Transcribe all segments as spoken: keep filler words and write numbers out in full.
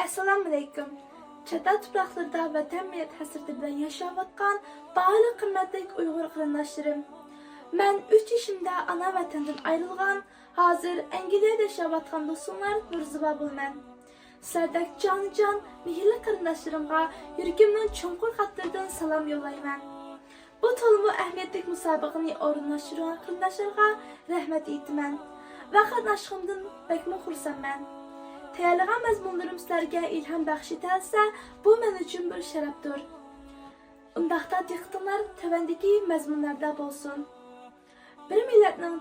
ئەسسالامۇئەلەيكۇم. چەت ئەل تۇپراقلىرىدا ۋەتەن مىللەت ھەسرىتى بىلەن ياشاۋاتقان بارلىق قىممەتلىك ئۇيغۇر قېرىنداشلىرىم. مەن ئۈچ يېشىمدا ئانا ۋەتەندىن ئايرىلغان، ھازىر ئەنگلىيەدە ياشاۋاتقان دوستۇڭلار نۇرزىبا بولىمەن. سىلەردەك جانىجان، مېھىرلىك قېرىنداشلىرىمغا يۈرىكىمنىڭ چوڭقۇر قاتلىرىدىن سالام يوللايمەن. بۇ تولىمۇ ئەھمىيەتلىك مۇسابىقىنى ئورۇنلاشتۇرغان قېرىنداشلارغا رەھمەت ئېيتىمەن ۋە قاتناشقىنىمدىن بەكمۇ خۇرسەنمەن. تەييارلىغان مەزمۇنلىرىم سىلەرگە ئىلھام بەخش ئېتەلىسە، بۇ مەن ئۈچۈن بىر شەرەپتۇر. ئۇنداقتا دىققىتىڭلار تۆۋەندىكى مەزمۇنلاردا بولسۇن. بىر مىللەتنىڭ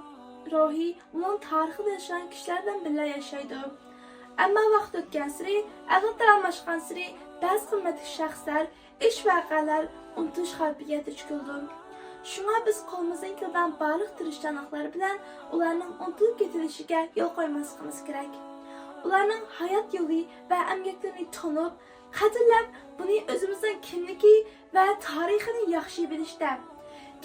روھى ئۇنىڭ تارىخىدا ياشىغان كىشىلەر بىلەن بىللە ياشايدۇ. ئەمما ۋاقىت ئۆتكەنسېرى، ئەۋلادلار ئالماشقانسېرى بەزى قىممەتلىك شەخسلەر، ئىش-ۋەقەلەر ئۇنتۇلۇش خەۋپىگە دۇچ كېلىدۇ. شۇڭا بىز قولىمىزدىن كېلىدىغان بارلىق تىرىشچانلىقلار بىلەن ئۇلارنىڭ ئۇنتۇلۇپ كېتىلىشىگە يول قويماسلىقىمىز كېرەك. ئۇلارنىڭ ھايات يولى ۋە ئەمگەكلىرىنى تونۇپ، قەدىرلەپ، بۇنى ئۆزىمىزنىڭ كىملىكى ۋە تارىخىنى ياخشى بىلىشتە،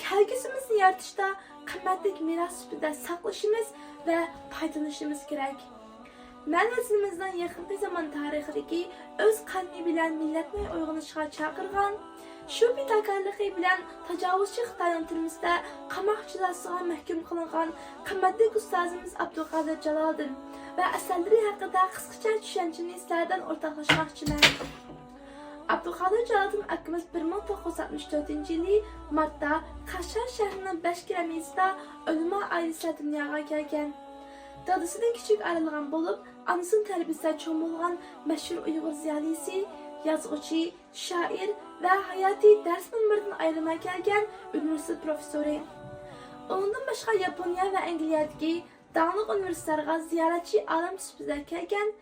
كەلگۈسىمىزنى يارىتىشتا قىممەتلىك مىراس سۈپىتىدە ساقلىشىمىز ۋە پايدىلىنىشىمىز كېرەك. مەن ۋەتىنىمىزنىڭ يېقىنقى زامان تارىخىدىكى ئۆز قەلىمى بىلەن مىللەتنى ئويغىنىشقا چاقىرغان، شۇ پىداكارلىقى بىلەن تاجاۋۇزچى خىتاينىڭ تۈرمىسىدە قاماق جازاسىغا مەھكۇم قىلىنغان قىممەتلىك ئۇستازىمىز ئابدۇقادىر جالالىدىن ۋە ئەسەرلىرى ھەققىدە قىسقىچە چۈشەنچىنى سىلەر بىلەن ئورتاقلاشماقچىمەن. ئابدۇقادىر جالالىدىن ئاكىمىز بىر مىڭ توققۇز يۈز ئاتمىش تۆتىنچى يىلى مارتتا قەشقەر شەھىرىنىڭ بەشكىرەم يېزىسىدا ئۆلىما ئائىلىسىدە دۇنياغا كەلگەن. دادىسىدىن كىچىك ئايرىلغان بولۇپ، ئانىسىنىڭ تەربىيىسىدە چوڭ بولغان مەشھۇر ئۇيغۇر زىيالىيسى، يازغۇچى، شائىر ۋە ھاياتىي دەرس مۇنبىرىدىن ئايرىلماي كەلگەن ئۇنىۋېرسىتېت پروفېسسورى. ئۇنىڭدىن باشقا ياپونىيە ۋە ئەنگلىيەدىكى داڭلىق ئۇنىۋېرسىتېتلارغا زىيارەتچى ئالىم سۈپىتىدە كەلگەن،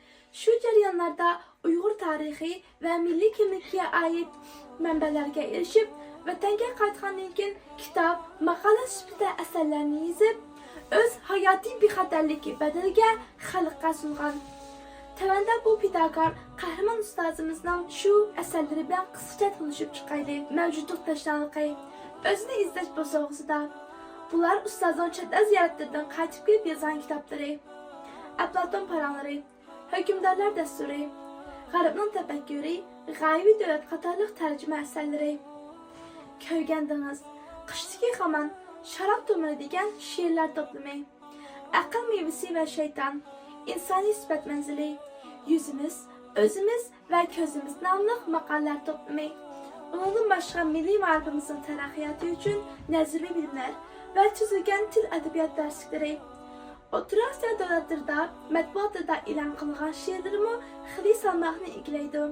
شۇ جەريانلاردا ئۇيغۇر تارىخى ۋە مىللىي كىملىكىگە ئائىت مەنبەلەرگە ئېرىشىپ، ۋەتەنگە قايتقاندىن كېيىن كىتاب، ماقالە سۈپىتىدە ئەسەرلەرنى يېزىپ، ئۆز ھاياتىي بىخەتەرلىكى بەدىلىگە خەلققە سۇنغان. تۆۋەندە بۇ پىداكار قەھرىمان ئۇستازىمىزنىڭ شۇ ئەسەرلىرى بىلەن قىسقىچە تونۇشۇپ چىقايلى. مەۋجۇتلۇق تەشنالىقى، ئۆزىنى ئىزدەش بوسۇغىسىدا. بۇلار ئۇستازنىڭ چەت ئەل زىيارەتلىرىدىن قايتىپ كېلىپ يازغان كىتابلىرى، ئەپلاتون پاراڭلىرى، ھۆكۈمدارلار دەستۇرى، غەربنىڭ تەپەككۇرى، غەيۋىي دۆلەت قاتارلىق تەرجىمە ئەسەرلىرى. كۆرگەن دېڭىز، قىشتىكى خامان، شاراب تۇمىرى دېگەن شېئىرلار توپلىمى، ئەقىل مېۋىسى ۋە شەيتان، ئىنسانىي سۈپەت مەنزىلى، يۈزىمىز، ئۆزىمىز ۋە كۆزىمىز ناملىق ماقالىلەر توپلىمى. ئۇنىڭدىن باشقا مىللىي مائارىپىمىزنىڭ تەرەققىياتى ئۈچۈن نەزەرىي بىلىملەر ۋە تۈزۈلگەن تىل ئەدەبىيات دەرسلىكلىرى. ئوتتۇرا ئاسىيا دۆلەتلىرىدا مەتبۇئاتلىرىدا ئېلان قىلغان شېئىرلىرىمۇ خېلى سالماقنى ئىگىلەيدۇ.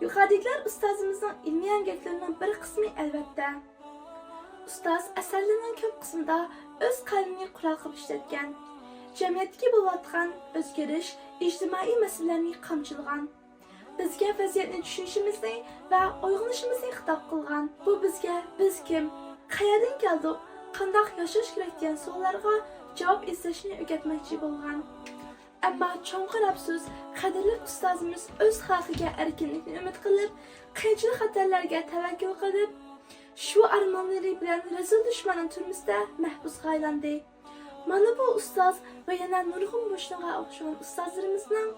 يۇقىرىدىكىلەر ئۇستازىمىزنىڭ ئىلمىي ئەمگەكلىرىنىڭ بىر قىسمى ئەلۋەتتە. ئۇستاز ئەسەرلىرىنىڭ كۆپ قىسمىدا ئۆز قەلىمىنى قورال قىلىپ ئىشلەتكەن، جەمئىيەتتىكى بولۇۋاتقان ئۆزگىرىش، ئىجتىمائىي مەسىلىلەرنى قامچىلىغان، بىزگە ۋەزىيەتنى چۈشىنىشىمىزنى ۋە ئويغىنىشىمىزنى خىتاب قىلغان. بۇ بىزگە بىز كىم، قەيەردىن كەلدۇق، قانداق ياشاش كېرەك دېگەن سوئاللارغا جاۋاب ئىزدەشنى ئۆگەتمەكچى بولغان. ئەمما چوڭقۇر ئەپسۇس، قەدىرلىك ئۇستازىمىز ئۆز خەلقىگە ئەركىنلىكنى ئۈمىد قىلىپ، قىيىنچىلىق خەتەرلەرگە تەۋەككۈل قىلىپ، شۇ ئارمانلىرى بىلەن رەزىل دۈشمەننىڭ تۈرمىسىدە مەھبۇسقا ئايلاندى. مانا بۇ ئۇستاز ۋە يەنە نۇرغۇن مۇشۇنىڭغا ئوخشىغان ئۇستازلىرىمىزنىڭ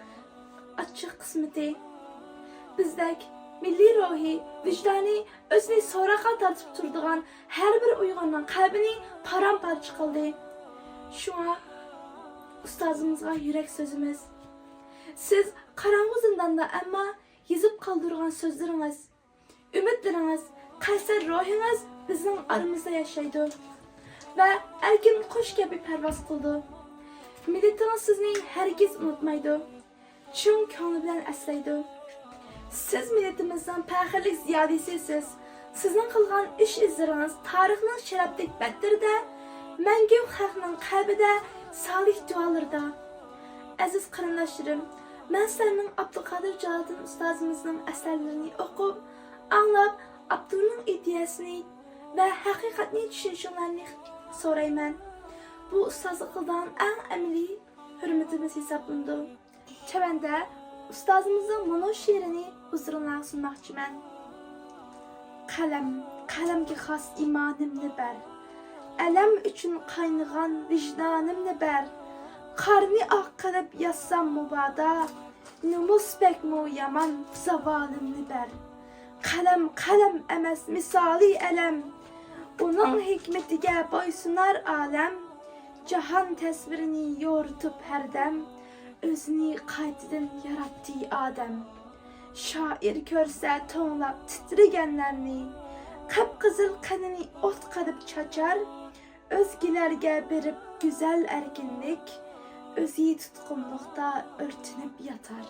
ئاچچىق قىسمىتى. بىزدەك مىللىي روھى، ۋىجدانى، ئۆزىنى سوراققا تارتىپ تۇرىدىغان ھەر بىر ئۇيغۇرنىڭ قەلبىنى پارام-پارچە قىلدى. شۇڭا ئۇستازىمىزغا يۈرەك سۆزىمىز. سىز قاراڭغۇ زىنداندا، ئەمما يېزىپ قالدۇرغان سۆزلىرىڭىز، ئۈمىدلىرىڭىز، قەيسەر روھىڭىز بىزنىڭ ئارىمىزدا ياشايدۇ ۋە ئەركىن قۇش كەبى پەرۋاز قىلىدۇ. مىللىتىڭىز سىزنى ھەرگىز ئۇنتۇمايدۇ، چىن كۆڭلى بىلەن ئەسلەيدۇ. سىز مىللىتىمىزنىڭ پەخىرلىك زىيالىيسىسىز. سىزنىڭ قىلغان ئىش-ئىزلىرىڭىز تارىخنىڭ شەرەپلىك بەتلىرىدە، مەڭگۈ خەلقنىڭ قەلبىدە، سالىھ دۇئالىرىدا. ئەزىز قېرىنداشلىرىم، مەن سىلەرنىڭ ئابدۇقادىر جالالىدىن ئۇستازىمىزنىڭ ئەسەرلىرىنى ئوقۇپ، ئاڭلاپ، ئاپتورنىڭ ئىدىيەسىنى ۋە ھەقىقەتنى چۈشىنىشىڭلارنى سورايمەن. بۇ ئۇستازغا قىلىدىغان ئەڭ ئەمەلىي ھۆرمىتىمىز ھېسابلىنىدۇ. تۆۋەندە ئۇستازىمىزنىڭ مۇنۇ شېئىرىنى ھۇزۇرۇڭلارغا سۇنماقچىمەن. قەلەم، قەلەمگە خاس ئىمانىمنى بەر. ئەلەم ئۈچۈن قاينىغان ۋىجدانىمنى بەر. قارنى ئاق قىلىپ يازسام مۇبادا، نومۇس بەكمۇ يامان، زاۋالىمنى بەر. قەلەم قەلەم ئەمەس، مىسالى ئەلەم. ئۇنىڭ ھېكمىتىگە بويسۇنار ئالەم. جاھان تەسۋىرىنى يورۇتۇپ ھەردەم، ئۆزىنى قايتىدىن ياراتتى ئادەم. شائىر كۆرسە توڭلاپ تىترىگەنلەرنى، قىپقىزىل قېنىنى ئوت قىلىپ چاچار. ئۆزگىلەرگە بېرىپ گۈزەل ئەركىنلىك، ئۆزى تۇتقۇنلۇقتا ئۆرتىنىپ ياتار.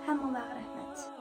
ھەممىڭلارغا رەھمەت.